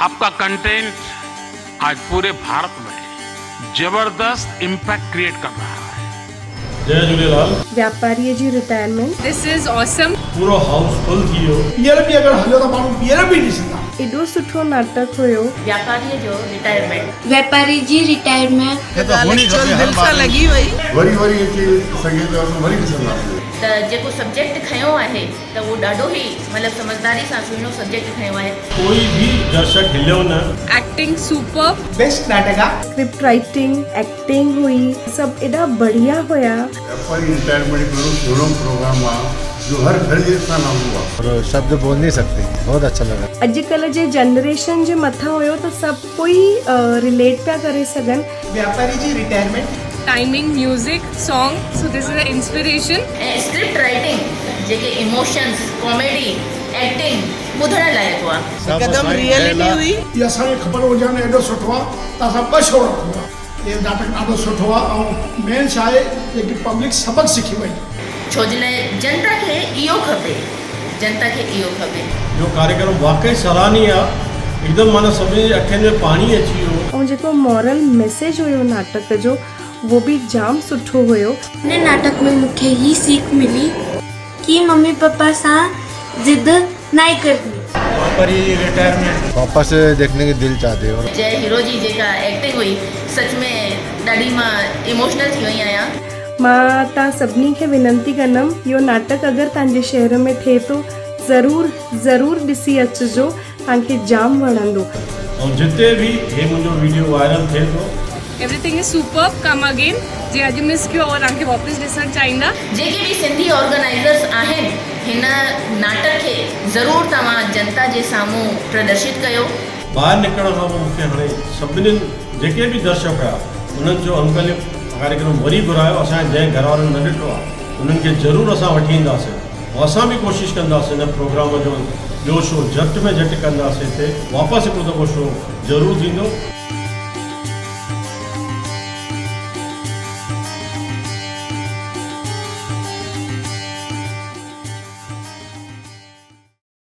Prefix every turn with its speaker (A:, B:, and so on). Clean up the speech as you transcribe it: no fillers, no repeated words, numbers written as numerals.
A: आपका कंटेंट आज पूरे भारत में जबरदस्त इम्पैक्ट क्रिएट कर रहा है।
B: جئي جهوليلال.
C: व्यापारीअ जी रिटायरमेंट.
D: This is awesome.
B: پورو هائوس فل ٿي ويو.
E: ٻيهر به اگر هليو ته ماڻهو ٻيهر به ڏسندا.
C: ايڏو سٺو ناٽڪ هيو.
F: واپاريء جو رٽائرمينٽ.
G: واپاري جي رٽائرمينٽ.
H: دل سان لڳي وئي.
I: وري وري اچي سگهي ته اسان وري ڏسنداسين.
F: ته جيڪو سبجيڪٽ کنيو آهي ته اهو ڏاڍو ئي مطلب سمجهداري سان سهڻو سبجيڪٽ کنيو آهي.
B: ڪوئي به درشڪ هليو نه.
D: Acting superb.
H: Best ناٽڪ آ.
C: اسڪرپٽ رائٽنگ، ايڪٽنگ هئي، سڀ ايڏا بڙهيا هيا.
I: واپاري رٽائرمينٽ هڪ اهڙو سهڻو پروگرام آ جو هر گهر جي سان لاڳو آ.
J: اور شبد بول نهي سڪتي بهت اڇا لگا.
C: اڄڪلهه جي جنريشن جي مٿان هيو ته سڀ ڪوئي رليٽ پيا ڪري سگهن.
H: واپاري جي retirement.
D: Timing, music, song, so this is a inspiration.
F: ۽ Script writing جيڪي ايموشنس، ڪاميڊي، ايڪٽنگ ٻڌڻ لائق هئا.
H: هڪدم ريئلٽي هئي.
E: جي اسان کي خبر هجي ها نه ايڏو سٺو آ ته اسان ٻه شو رکون ها. هي ناٽڪ ڏاڍو سٺو آ ۽ مين ڇا آهي جيڪي پبلڪ سبق سکي وئي.
F: ڇو جي لاء جنتا کي اهو کپي جنتا کي اهو کپي.
B: اهو ڪاريڪرم واقعي سراهني آ هڪدم معنيٰ سڀني جي اکين ۾ پاڻي اچي ويو.
C: ۽ جيڪو مورل ميسيج هيو ناٽڪ جو اهو به جام سٺو هيو.
G: هن ناٽڪ ۾ مون کي هي سيک ملي ڪي ممي پپا سان ضد ناهي ڪرڻي.
K: واپاري رٽائرمينٽ.
J: واپس ديکني ڪي دل چاهتي اور.
F: جئه هيرو جي جيڪا ايڪٽنگ هئي سچ ۾ ڏاڍي مان ايموشنل ٿي وئي آهيان.
C: مان توهان سڀني کي وينتي ڪندم اهو ناٽڪ اگر توهان جي شهر ۾ ٿئي ٿو ضرور ضرور ڏسي اچجو توهان کي جام وڻندو.
B: ۽ جتي به هي منهنجو ويڊيو وائرل ٿئي ٿو.
D: Everything is superb come again جي اڄ مس ڪيو اهو توهان کي واپس ڏسڻ چاهيندا.
F: جيڪي به سنڌي آرگنائيزرس آهن هن ناٽڪ کي ضرور توهان جنتا جي سامهون پردرشت ڪيو.
B: ٻاهر نڪرڻ کان پوء مون کي هاڻي سڀنين جيڪي به درشڪ هيا انهن چيو انڪل اهو ڪاريڪرم وري گهرايو اسان جي جنهن گهر وارن نه ڏٺو آهي انهن کي ضرور اسان وٺي اينداسين ۽ اسان به ڪوشش ڪنداسين هن پروگرام جو ٻيو شو جهٽ ۾ جهٽ ڪنداسين هتي واپس هڪڙو دفعو شو ضرور ٿيندو.